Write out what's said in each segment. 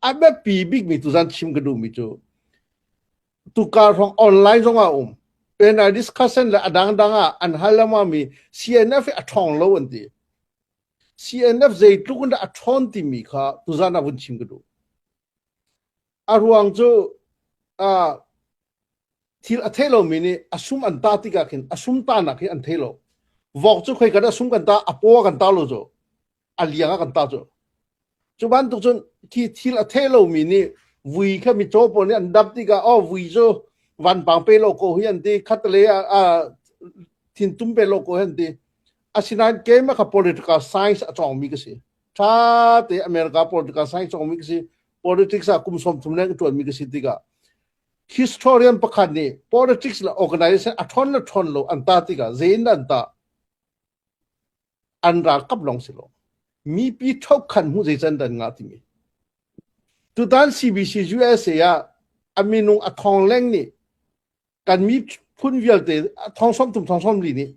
A biapi bikmi tuzan chim ka duhmi cu tukar hrawng online zong ah um. Panel discussion le a dangdang ah an hal lengmangmi CNF hi a ṭhawng lo an ti. CNF zeitluk in dah a ṭhawn timi kha tuzan ah vun chim ka duh. A ruang cu uh, thil a thei lomi nih a sum an ta tikah khin a sum tanak hi an thei lo. Vok cu khoi kan a sum kan ta a paw kan ta lo cu a liang ah kan ta cu. Cu bantuk cun khi thil a thei lomi nih vui kha micaw pawl nih an dap tikah oh vui cu vanpang pe lo ko hi an ti khatlei ah ah thintum pe lo ko hi an ti. Asinain keimah kha political science a cawngmi ka si. Ṭha te America political science cawngmi ka si. Politics ah kum 30 leng ṭuanmi ka si tikah historian pakhat nih politics le organization a ṭhawn le ṭhawn lo an ta tikah zein an ta an ralkap lawng si lo mipi thokhan hmu zeican dan ngah timi tutan CBC USA ah a minung a thong leng nih kan miphun vialte thong som tum thong som li nih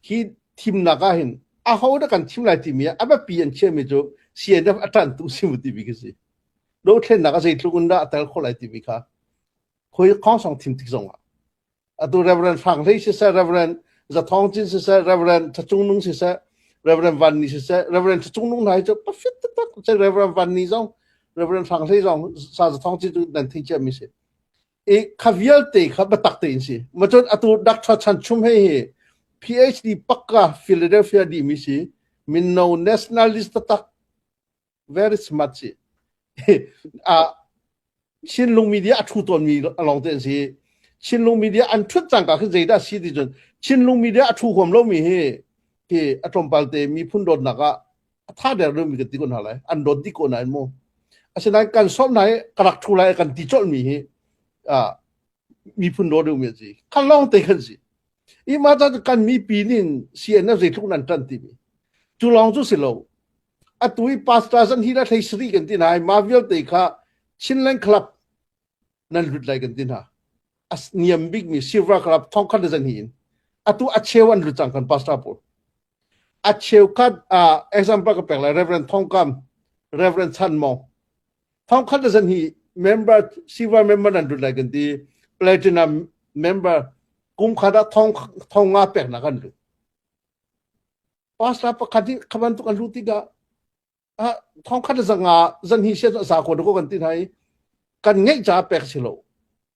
hi thimnak ah hin aho dah kan thim lai timi ah a biapi an chiahmi cu CNF a ṭantu si mu timi khi si dothlennak a zeitluk in dah a tel khawh lai timi kha khoi khong song thim tik zong ah atu Reverend Hrang Hlei siseh Reverend Zathawng Cin siseh Reverend Thacung Nung siseh Reverend Van Ni siseh Reverend Thacung Nung hna hi cu pafit taktak ce Reverend Van Ni zong Reverend Hrang Hlei zong sa Zathawng Cin cu nan thei cia mi si i kha vialte kha biatak tein si ma cun atu Dr. Chan Chum hei hi PhD pakka Philadelphia dih mi si minno nationalist taktak very smart si a Chinlung media a thu tawn mi along te an si Chinlung media an thut cangka khin zeidah si ti cun Chinlung media a thu huam lo mi hi hi a tlawmpal te miphun dawtnak ah a tha der mi kan ti ko hna lai an dawt dih ko nain mu asinain kan sawm hna i ka rak thu lai kan ti colh mi hi miphun dawt mi an si kha lawng te khan si i ma ta kan mipi nin CNF zeitluk nan tan ti mi cu lawng cu si lo atu i pastor zan hi la thlei sri kan ti hna i ma vialte kha Chinland Club nan lut lai kan ti hna a niam bik mi Silver Club thong khat zan hi in atu a cheu an lut cang kan pastor pawl a cheukhat example ka pek lai Reverend Thong Kam Reverend Chan Mong Thong khat zan hi member silver member nan lut lai kan ti platinum member kum khat ah thong thong nga pek na kan lut pastor pakhat hi khaban tuk an lut tikah thong khat zanga zan hi sia za ko ko kan ti hna i kan ngeih ca pek si lo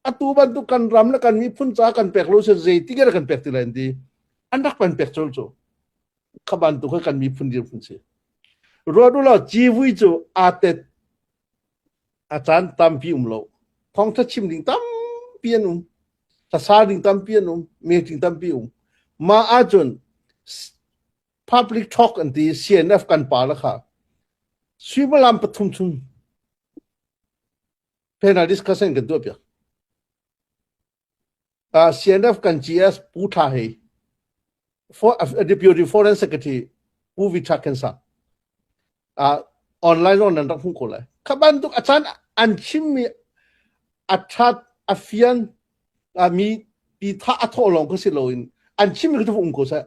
atu bantuk kan ram le kan miphun ca kan pek lo si zei ti kan pek ti lai ti an rak pan pek chol cu kha bantuk kha kan miphun dirhmun si ruat u law civui cu aa tet a caan tampi um lo thawngtha chim ding tampi an um hlasa ding tampi an um meeting tampi um ma ahcun public talk an ti CNF kan pa la kha suimilam pathum chung panel discussion kan tuah piak CNF kan GS Pu Tha Hei for Deputy Foreign Secretary Pu Vicha Kensa online zong nan rak hmuh ko lai kha bantuk a caan an chimmi a that a fian mi pi tha a thawh lawng kha si loin an chimmi kha um ko seh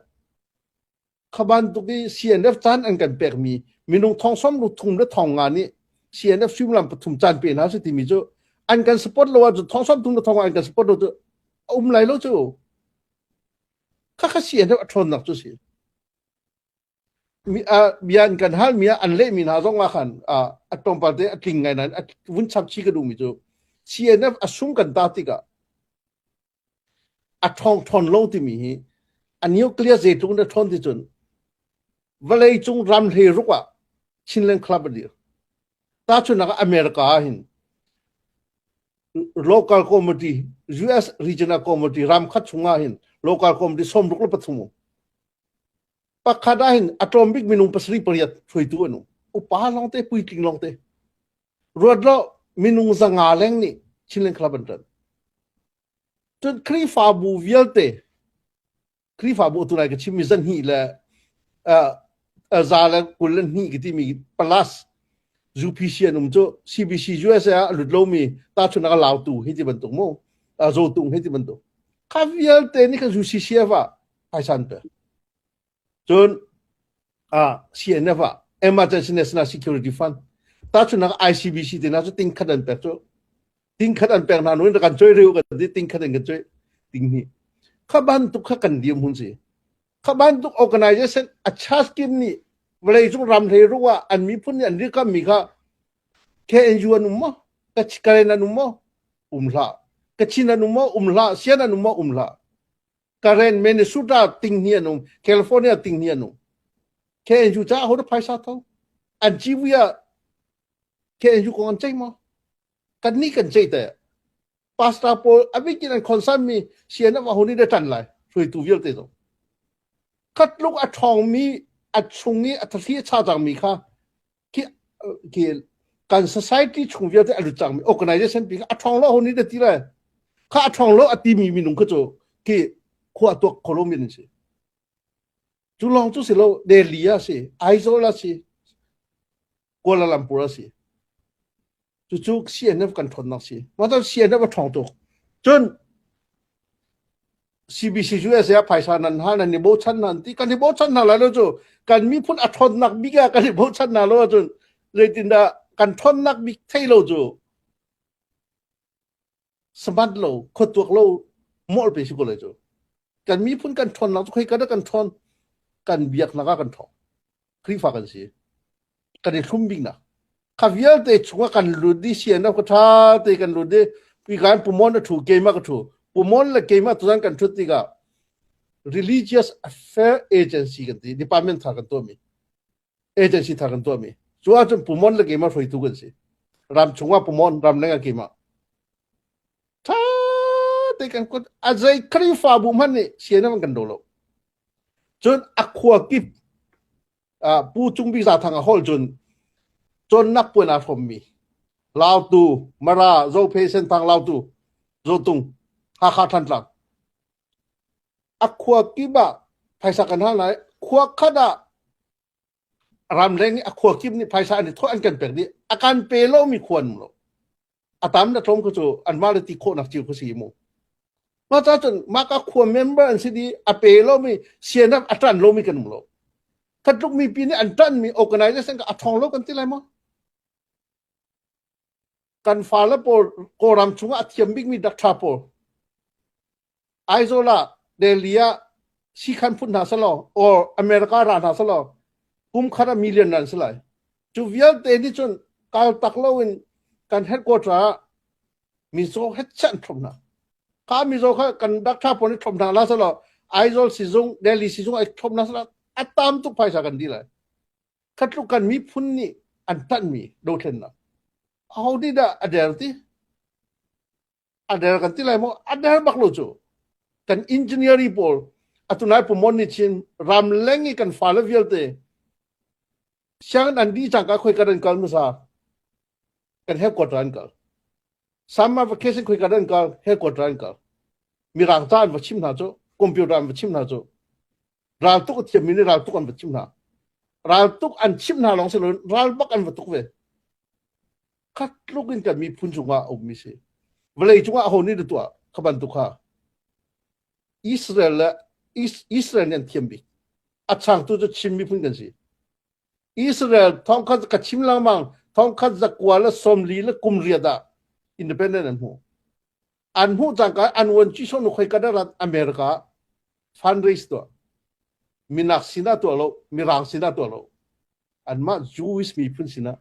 Kha bantuk i CNF caan an kan pekmi minung thong som lu thum le thong nga nih CNF suimilam pathum caan pe hna si timi cu an kan support lo ahcun thong som thum le thong nga an kan support lo cu a um lai lo cu. Khakha CNF a ṭhawnnak cu si. Mi, uh, bia an kan hal mi ah an lehmi hna zong ah khan uh, a tlawmpal te a tling ngai nain a vun chap chi ka duhmi cu CNF a sung kan ta tikah A ṭhawng ṭhawn lo timi hi a nuclear zeitluk in a ṭhawn ti cun vawleicung ram hleiruk ah Chinland Club a dir. Tahchunhnak ah America ah hin local committee US regional committee ram khat chungah hin local committee 63 um. Pakhat ah hin a tlawm bik minung pasarih pariat hruaitu an um. Upa lawngte puitling lawngte. Ruat lo minung zanga leng nih Chinland Club an ṭan. Cun Khrihfabu vialte Khrihfabu tu lai ka chimmi zan hnih le za le kul le hnih ka timi plus UPC an um cu CBC USA ah a lut lomi tahchunhnak a lautu hi ti bantuk mu zotung hi ti bantuk kha vialte nih khan UCCF ah phaisa an pek Cun CNF ah Emergency National Security Fund. Tahchunhnak ICBC te hna cu ting khat an pek cu. Ting khat an pek hna nu in kan choi reu kan ti ting khat in kan choi ting hnih. Kha bantuk kha kan dirhmun si. Kha bantuk organization a charge kim nih vawleicung ram hlei ru ah an miphun nih an dirkamh mi kha KNU an um maw? Karen an um maw? Um hlah. Kachin an um maw? Um hlah. Sian an um maw? Um hlah. Karen Minnesota ting hnih an um. California ting hnih an um. KNU caah ho phaisa tho? An civui ah KNU kong an ceih maw? Kan nih kan ceih te. Pastor pawl a bik in an concern mi CNF a ho nih dah ṭan lai? Hruaitu vialte zong. Khatluk a ṭhawngmi a chung i a thahri a cha cangmi kha khi khi kan society chung vialte a lut cangmi organization pi kha a ṭhawng lo ho nih dah ti lai? Kha a ṭhawng lo a timi minung kha cu khi khua tuak kho lomi an si. Cu lawng cu si lo Delhi ah si, Aizawl ah si, Kuala Lumpur ah si. Cucu CNF kan ṭhawnnak si. Mah cu CNF a ṭhawng tuk. Cun CBC USA ah phaisa nan hal nan i bochan hna an ti. Kan i bochan hna lai lo cu kan miphun a ṭhawnnak bik ah kan i bochan hna lo ahcun zeitindah kan ṭhawnnak bik thei lo cu smart lo khuatuak lo mawlh pe si ko lai cu. Kan miphun kan ṭhawnnak cu khoi kan kan ṭhawn kan biaknak ah kan ṭhawng. Khrihfa kan si. Kan i hlum biknak. Kha vialte chungah kan lut dih CNF ka ṭha te kan lut dih. Pikan Pumon a ṭhu, keimah ka ṭhu. Pumon le keimah tuzan kan ṭhut tikah Religious Affair Agency kan ti, department thar kan tuahmi. Agency thar kan tuahmi. Cu ahcun Pumon le keimah hruaitu kan si. Ram chungah Pumon, ram leng ah keimah. Ṭha te kan kut a zei Khrihfabu hmanh nih CNF an kan do lo. Cun a khua kip Pu Cung Bik Zathang a holh cun cawnnak puan aa hrawmmi Lautu, Mara, Zophei, Senthang, Lautu, Zotung, Hakha, Thantlang. A khua kip ah phaisa kan hal lai. Khua khat ah ramleng i a khua kip nih phaisa an i thawh an kan pek dih. A kan pe lomi khua an um lo. A tam le tlawm kha cu anmah le ti khawhnak cio kha si mu. Mah ca cun mah ka khua member an si di a pe lomi CNF a ṭan lomi kan um lo. Khatluk mipi nih an ṭanmi organization ka a ṭhawng lo kan ti lai maw? Kan fale pawl Kawlram chungah a thiam bikmi doctor pawl Aizawl ah Delhi ah siikhan phun hna selaw or America ra hna selaw kum khat ah million an si lai. Cu vialte nih cun kal tak loin kan headquarter ah mizaw het chiah an thlop hna. Kha mizaw kha kan doctor pawl nih thlop hna la selaw Aizawl sizung Delhi sizung ai thlop hna selaw a tam tuk phaisa kan dih lai. Khatluk kan miphun nih an tanhmi dothlennak. Aho nih dah a der ti? A der kan ti lai maw? A der bak lo cu. Kan engineering pawl atu nai pumon nih chin ram leng i kan fale vialte sianginn an dih cangka khoi kan an kal hmasa kan headquarter an kal. Summer vacation khoi kan an kal headquarter an kal. Mirang ca an va chim hna cu computer an va chim hna cu raltuk a thiammi nih raltuk an va chim hna. Raltuk an chimh hna lawng si loin ral bak an va tuk ve. Khat tluk in kan miphun cungah a ummi si. Vawlei cungah aho nih dah tuah kha bantuk kha Israel le Israel nih an thiam bik. A changtu cu Chin miphun kan si. Israel thongkhat ka chim lengmang thongkhat zakua le sawmli le kum riat ah independent an hmu. An hmuh cangka an uan ci sonu khoi ka rat America fundraise tuah. Minak sinah tuah lo, mirang sinah tuah lo. Anmah Jewish miphun sinah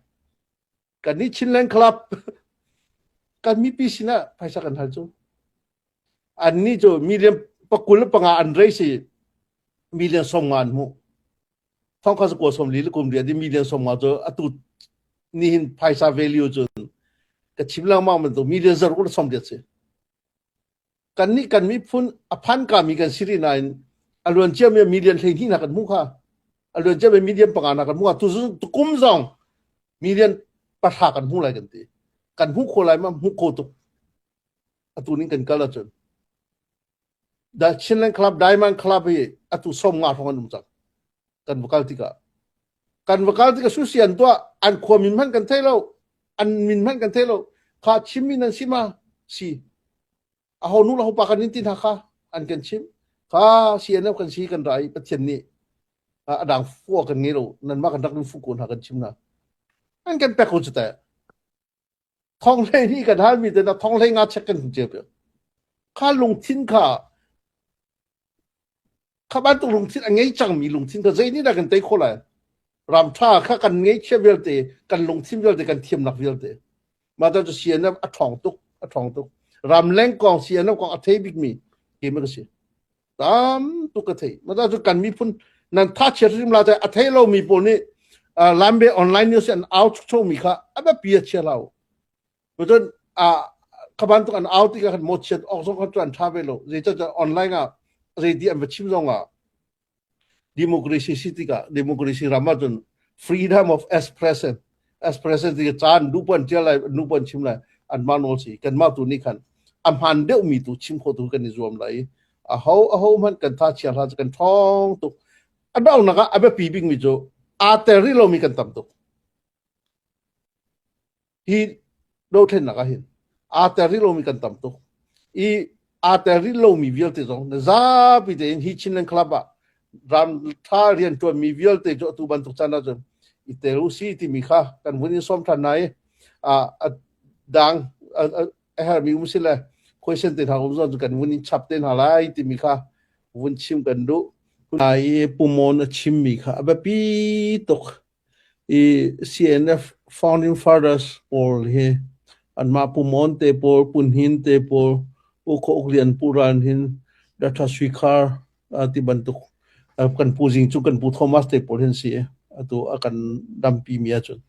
kan nih Chinland Club kan mipi sinah phaisa kan hal cu. Annih cu million pakul panga an raise i million som nga an hmuh. Thongkhat zakua som li le kum riat i million som nga cu atu nihin phaisa value cun ka chim lengmang bantuk million zaruk le som riat si. Kannih kan miphun a phan kami kan si rih nain a luan ciami million 12 na kan hmuh kha. A luan ciami million panga na kan hmuh kha. Tu kum zong million pahra kan hmu lai kan ti. Kan hmuh kho lai ma hmuh kho tuk. Atu ning kan kal ahcun. The Chinland Club, Diamond Club hi atu som nga hrawng an um cang. Kan va kal tikah. Kan va kal tikah susi an tuah, an khua min hmanh kan thei lo. An min hmanh kan thei lo. Kha Chinmi nan si ma? Si. Aho nu le ho pa kan in ti hna kha an kan chimh. Kha CNF kan si kan ra i Pathian nih a dang fua kan ngei lo. Nanmah kan rak in fuh ko hna kan chim hna. An kan pek ko cu teh. Thong hlei hnih kan halmi te na thong hlei nga check kan cio piak. Kha lungthin kha kha bantuk lungthin a ngei cangmi lungthin kha zei nih dah kan tei khawh lai? Ram ṭha kha kan ngeihchiah vialte, kan lungthin vialte, kan thiamnak vialte. Mah cu CNF a ṭhawng tuk, a ṭhawng tuk. Ramleng kong CNF kong a thei bikmi keimah ka si. Tam tuk ka thei. Mah cu kan miphun nan tha chiat hrim la a thei lomi pawl nih Lambe online news an au chukchomi kha a biapi a chia lo. Cun kha bantuk an au tikah khan mawchiat awk zong kha cu an ṭha ve lo. Zeicahtiah online ah zeiti an va chim zong ah democracy si tikah democracy ram ahcun freedom of expression expression ti caan nu pon ṭial lai nu pon chim lai anmah nawl si kanmah tu nih khan a hmaan deuhmi tu chim khawh tu kan i zuam lai i aho aho hmanh kan tha chia hlah kan ṭhawng tuk a donghnak ah a biapi bikmi cu aa tel rih lomi kan tam tuk Hi dothlennak ah hin aa tel rih lomi kan tam tuk. I aa tel rih lomi vialte zong na zapi tein hi Chinland Club ah ram tha riantuanmi vialte cu atu bantuk caan ahcun i tel u si timi kha kan vun in sawm than hna i a dang a herhmi um si le question te hna um zong cu kan vun in chap te hna lai timi kha vun chim kan duh. Ai Pumon a chimmi kha a biapi tuk. I CNF founding fathers pawl hi anmah Pu Mon te pawl, Pu Hnin te pawl, Pu Khaw Uk Lian, Pu Ral Hnin, Dr. Sui Khar ti bantuk kan pu Zing cu kan pu Thomas te pawl hin si atu a kan dampi mi ahcun.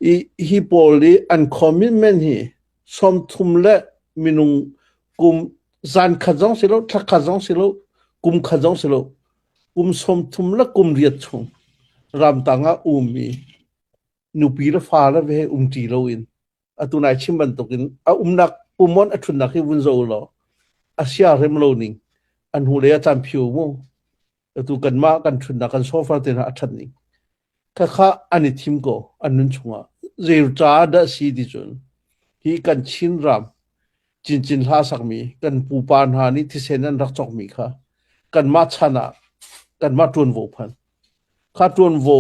I hi pawl i an commitment hi 30 le minung kum zan khat zong si lo, thla khat zong si lo, kum khat zong si lo, Kum 38 chung ramtang ah ummi nupi le fale he umṭi loin atu nai chim bantukin a umnak pumon a ṭhutnak hi vun zoh law a siarem lo ning an hnulei ah caan phio mu atu kanmah kan ṭhutnak kan sofa te hna a ṭhat ning khakha an i thim ko an nun chungah zei ca dah si ti cun hi kan Chin ram cincin hla sakmi kan pupa hna nih thisen an rak cawkmi kha kanmah chan ah kanmah ṭuanvo phan kha ṭuanvo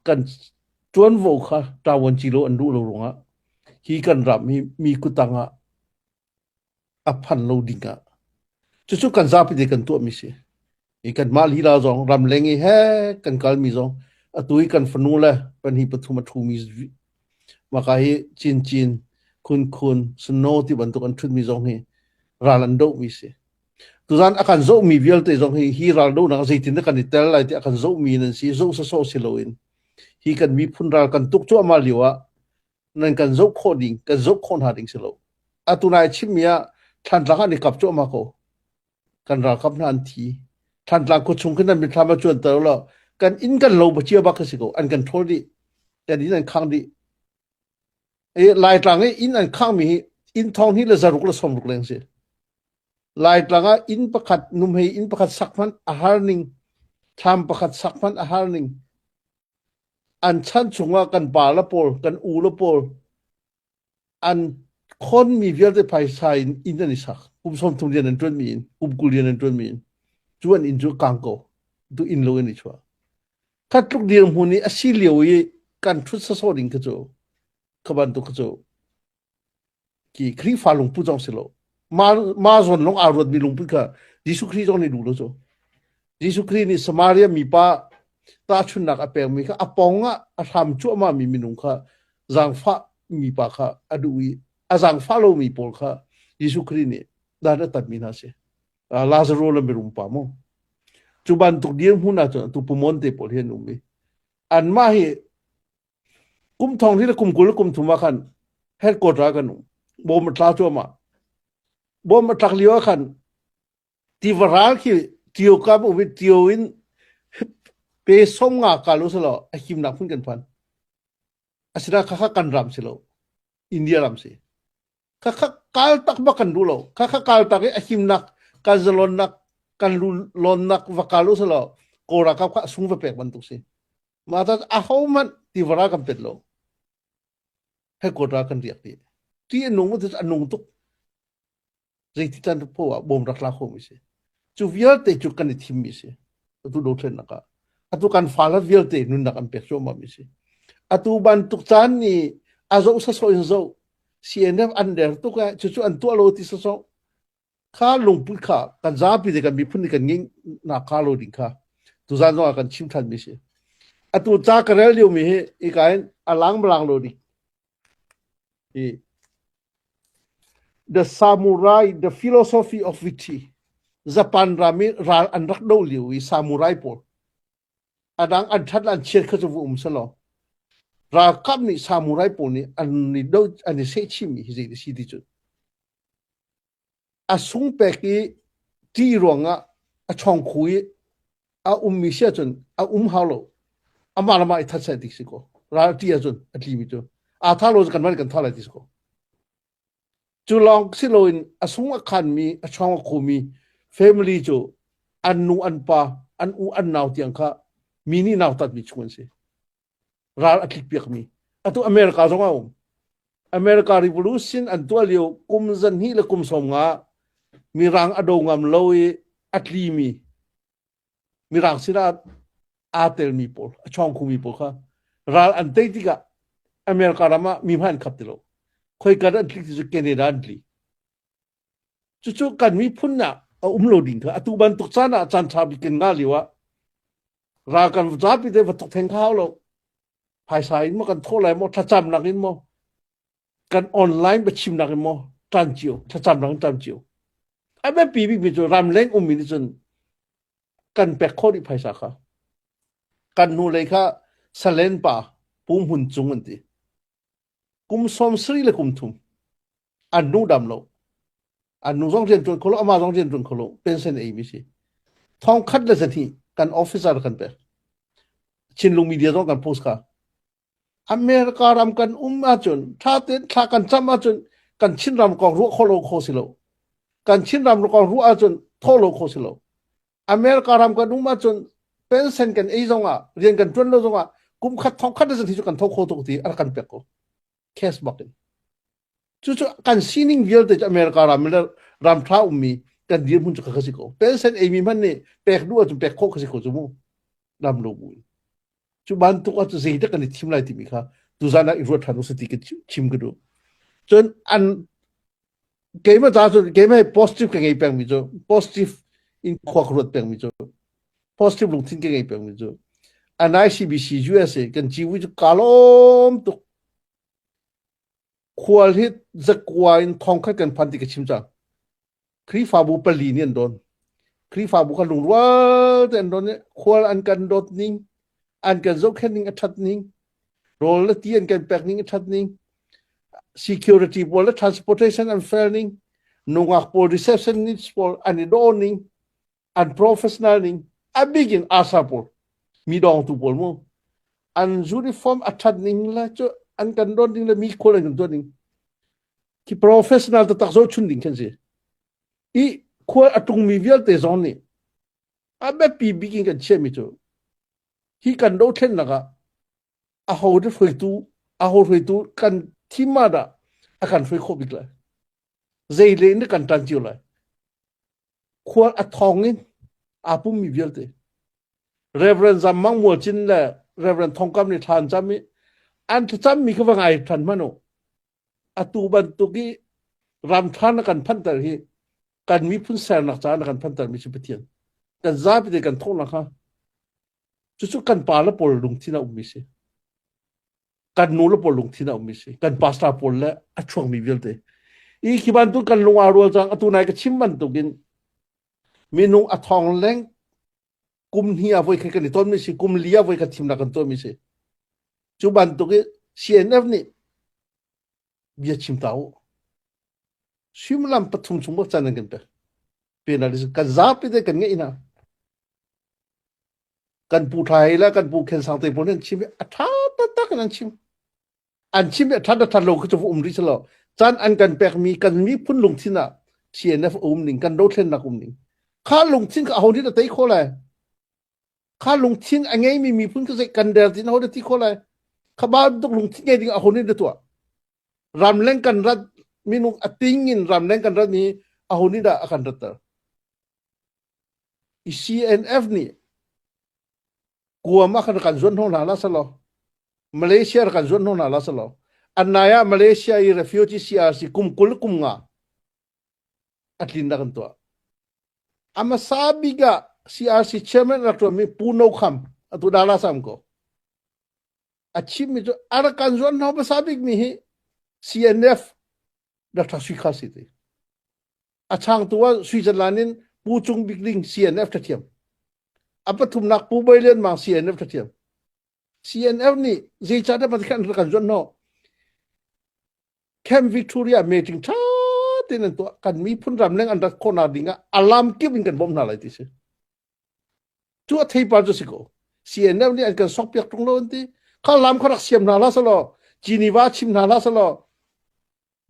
kan ṭuanvo kha ṭavuan ci lo an duh lo ruangah hi kan ram hi mi kutang ah a phan lo ding ah cucu kan zapi te kan tuahmi si i kanmah lila zong ramleng i he kan kalmi zong atu i kan fanu le pahnih pathum a ṭhumi maka hi cincin khunkhun snow ti bantuk an ṭhutmi zong hi ral an dohmi si tuzan a kan zohmi vialte zong hi hi ral dohnak zeitin dah kan i tel lai ti a kan zohmi nan si zoh sawsawh si loin hi kan miphun ral kan tuk cuahmah lio ah nan kan zoh khawh ding kan zoh khawh hna ding si lo atu nai chimmi ah Thlantlang an i kap cuahmah ko kan ralkap hna an thi Thantlang khuachung khin nan mitthlam a cuanter law kan inn kan lo chia bak si ko an kan ṭhawl dih kan inn an khang dih e Laitlang i inn an khang mi hi inn thong hi le zaruk le sawmruk leng si Laitlang ah inn pakhat numhei inn pakhat sak hmanh a har ning thlam pakhat sak hmanh a har ning an chan chungah kan pa le pawl kan u le pawl An khonmi vialte phaisa in inn an i sak. Kum 30 rian an ṭuanmi in, kum 20 rian an ṭuanmi in. Cu an inn cu a kang ko. Tu inn lo in i chuah. Kha tluk dirhmun i a si lio i kan ṭhut sawsawh ding kha cu, kha bantuk kha cu, ki Khrihfa lungput zong si lo. Ma, ma zawn lawng aa ruatmi lungput kha Jesuh Khrih zong nih duh lo cu. Jesuh Khrih nih Samaria mipa tahchunhnak a pekmi kha a pawng ah a hram cuahmahmi minung kha zaangfah mipa kha a duh i a zaangfah lomi pawl kha Jesuh Khrih nih dan a tatmi hna si. Lazarus le mirum pa mu. Cu bantuk dirhmun ahcun atu pumon te pawl hi an um i anmah hi kum thong hi le kum 20 le kum thum ah khan headquarter ah kan um. Bom a tla cuahmah. Bom a tlak lio ah khan Tiva ral khi Tio kam um i Tio in pe 50 kal u selaw a himnak hmun kan phan. Asinain khakha kan ram si lo. India ram si. Khakha kal tak bak kan duh lo. Khakha kal tak i a himnak, kan zalonnak, kan lonnak va kal u selaw Kawl ralkap kha a sung va pek bantuk si. Mah ta ahohmanh tiva ral kan pet lo. Headquarter kan riak dih. Ti a nung a nung tuk. Zeiti can poah ah bawm rak tla khomi si. Cu vialte cu kan i thimmi si. Atu dothlennak ah. Atu kan fale vialte nunnak an pek cuahmahmi si. Atu bantuk caan nih a zoh sasawh in zoh CNF an der tuk eh cucu an tuah lo ti sasawh kha lungput kha kan zapi te kan miphun nih kan nging nak kha lo ding kha tuzan zong ah kan chim than mi si. Atu ca ka rel lio mi hi ika in a lang lang lo ding. Hi The Samurai The Philosophy of Victory Japan ram i ral an rak do lio i samurai pawl a dang an ṭhat le an chiat kha cu va um selaw ralkap nih samurai pawl nih an i do an i seh chihmi hi zei a si ti cu a sung pek i ṭih ruangah a chawngkhu i a ummi si ahcun a um hau lo amah le mah i that seh ti si ko ral ṭih ahcun a tlimi cu aa tha lo cu kanmah nih kan tha lai ti si ko Cu lawng si loin a sung a khanmi, a chawng a khumi family cu an nu an pa, an u an nau tiang kha mi nih nautatmi chung an si. Ral a tlikpiakmi. Atu America zong a um. America Revolution an tuah lio kum zanhnih le kum 50 mirang a do ngam lo i a tlimi Mirang sinah aa telmi pawl, a chawngkhumi pawl kha ral an tei tikah America ram ah mi hmanh an khap ti lo. Khoika dah an tlik ti cu Canada an tli. Cucu kan miphun ah a um lo ding kha atu bantuk caan ah caan ṭha bik kan ngah lio ah ral kan zapi te va tuk theng kha hau lo. Phaisa in maw kan thawh lai maw, thlacamnak in maw, kan online biachimnak in maw ṭan cio, thlacamnak in ṭan cio. A biapi bikmi cu ramleng ummi nih cun kan pek khawh dih phaisa kha. Kan hnulei kha Salen pa Pu Hmun Cung an ti. Kum 73 le kum thum an nu dam lo. An nu zong rian ṭuan kho lo, amah zong rian ṭuan kho lo, pension ei mi si. Thong khat le zahnih kan officer kan pek. Chinlung media zong kan post kha. America ram kan um ahcun ṭha tein thla kan cam ahcun kan Chinram kong ruah khawh lo kho si lo. Kan Chinram kong ruah ahcun thawh lo kho si lo. America ram kan um ahcun pension kan ei zong ah rian kan ṭuan lo zong ah kum khat thong khat hi cu kan tho kho tuk ti a rak kan pek ko. Cash bak in. Cucu kan sining vialte cu America ram le ram ṭha ummi kan dirhmun cu kha si ko. Pension eimi hmanh nih pek duh ahcun pek khawh kha si ko cu mu. Ram lo bu in. Cu bantuk ah cu zeidah kan i thim lai timi kha tuzan ah i ruat ṭhan usih ti ka chim ka duh. Cun an keimah ca cu keimah positive ka ngei pengmi cu positive in khua ka ruat pengmi cu positive lungthin ka ngei pengmi cu an ICBC USA kan ciwi cu kaa lawm tuk. Khual hi zakua in thongkhat kan phan ti ka chim cang. Khrihfabu pali nih an don. Khrihfabu kha lungrual te an don i khual an kan dawt ning, an kan zohkhenh ning a ṭhat ning, rawl le ti an kan pek ning a ṭhat ning, security pawl le transportation an fel ning, nungak pawl receptionist pawl an i dawh ning, an professional ning, a bik in ASA pawl, mi dawngtu pawl mu, an uniform a ṭhat ning le cu an kan dawt ning le mi khual an kan tuah ning khi professional taktak zohchun ding khan si. I khual a tungmi vialte zong nih a biapi bik in kan chiahmi cu hi kan dothlennak ah aho dah hruaitu aho hruaitu kan thim ah dah a kan hruai khawh bik lai zei le in kan tan cio lai khual a thong in aa pummi vialte Reverend Zam Mang Mual Cin le Reverend Thong Kam nih thla an cam i an thlacammi kha va ngai ṭhan hmanh u atu bantuk i ramṭha na kan phanter hi kan miphun sernak caah na kan phanter mi cu Pathian kan zapi te kan thawhnak kha cucu kan pa le pawl lungthin a ummi si kan nu le pawl lungthin a ummi si kan pastor pawl le a chuakmi vialte i khi bantuk kan lung aa rual cang atu nai ka chim bantukin minung a thong leng kum hnih ah voi khat kan i tonmi si kum li ah voi khat thimnak kan tuahmi si cu bantuk i CNF nih bia chim ta u suimilam pathum chung bak caan an kan pek penalty kan zapi te kan ngeih hna kan pu tha hei le kan pu khen sang te pawl an chim i a tha taktak in an chim an chim i a that a that lo khi cu um rih silo caan an kan pekmi kan miphun lungthin ah CNF um ning kan dothlennak um ning kha lungthin kha aho nih a tei kho lai kha lungthin a ngeimi miphun kha zei kan der tin aho dah ti kho lai kha bantuk lungthin ngei ding aho nih dah tuah ramleng kan rat minung a ting in ramleng kan rat mi aho nih dah a kan ratter i CNF nih kuam ah khan kan zuan hno hna la salo. Malaysia rak kan zuan hna la salo. An nai ah Malaysia i refugee CRC kum 20 kum nga a tlin rak kan tuah. A hmasa bik ah CRC chairman rak ṭuanmi Pu No Kham atu Dala Sam ko. A chimmi cu a rak kan zuan hna hmasa bikmi hi CNF Dr. Sui Kha si ti. A changtu ah Switzerland in Pu Cung Bik Ling CNF ṭhathiam. A pathumnak Pu Bawi Lian Mang CNF ṭhathiam. CNF nih zeicahdah Pathian rak kan zuan hnawh? Camp Victoria meeting ṭha tein an tuah. Kan miphun ramleng an rat khawhnak ding ah alam kip in kan bawmh hna lai ti si. Cu a theipar cu si ko. CNF nih an kan sok piak ṭung lo an ti. Kha lam kha rak siam hna hlah selaw, Geneva chim hna hlah selaw,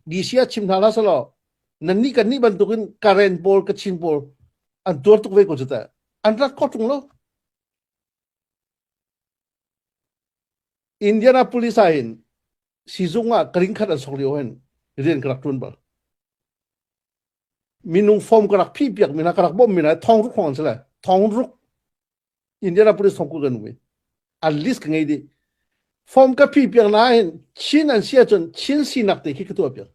DC ah chim hna hlah selaw, nannih kan nih bantukin Karen pawl, Kachin pawl an tuar tuk ve ko cu teh. An rat kho ṭung lo. Indianapolis ah hin sizung ah ka ring khat an sok lio hin rian ka rak ṭuan bal. Minung form ka rak phih piak mi hna ka rak bawmh mi hna thong ruk hrawng an si lai. Thong ruk Indianapolis thong kul kan um i an list ka ngei dih. Form ka phih piak na hin Chin an si ahcun Chin sinak te khi ka tuah piak.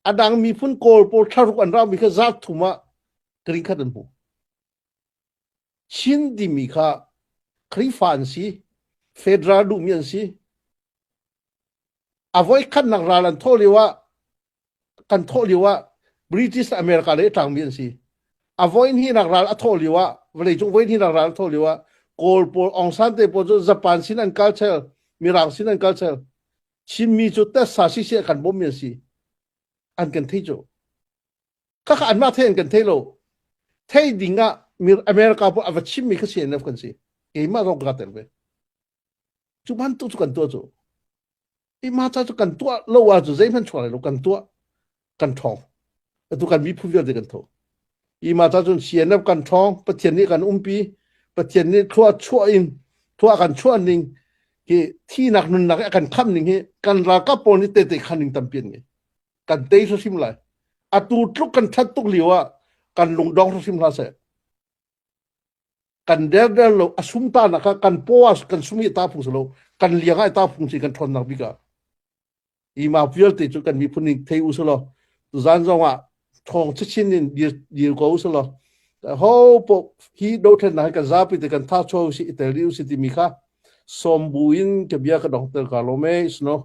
A dang miphun Kawl pawl thla ruk an rau mi kha zat thum ah ka ring khat an hmu. Chin timi kha Khrihfa an si, federal duhmi an si. A voikhatnak ral an thawh lio ah kan thawh lio ah British le America lei a ṭangmi an si. A voihnihnak ral a thawh lio ah vawleicung voihnihnak ral a thawh lio ah Kawl pawl Aung San te pawl cu Japan sin an kal chel, Mirang sin an kal chel. Chinmi cu tessa siseh kan bawmmi an si. An kan thei cu. Khakha anmah thei an kan thei lo. Thei ding ah America pawl a va chimmi kha CNF kan si. Keimah zong ka tel ve. Cu bantuk cu kan tuah cu. I mah ca cu kan tuah lo ah cu zeihmanh chuak lai lo kan tuah kan ṭhawng. Atu kan miphun vialte kan tho. I mah ca cun CNF kan ṭhawng, Pathian nih kan umpi, Pathian nih thlua chuah in thlua kan chuah ning hi thinak nunnak a kan khamh ning hi kan ralkap pawl nih tehte khan ning tampi an ngei. Kan tei hrim lai. Atu tluk kan ṭhat tuk lio ah kan lungdong hrim hlah seh. Kan derder lo a sum ta nak ah kan paw ah kan sum hi ta phung si lo kan liang ah ta phung si kan ṭhawnnak bik ah i ma vialte cu kan miphun ning thei u selaw tuzan zong ah thawng chichin in dir dir ko u selaw ho po hi dothlennak hi kan zapi te kan tha cho si i tel dih u si timi kha sawm bu in ka bia ka dong ter ka lo me sno.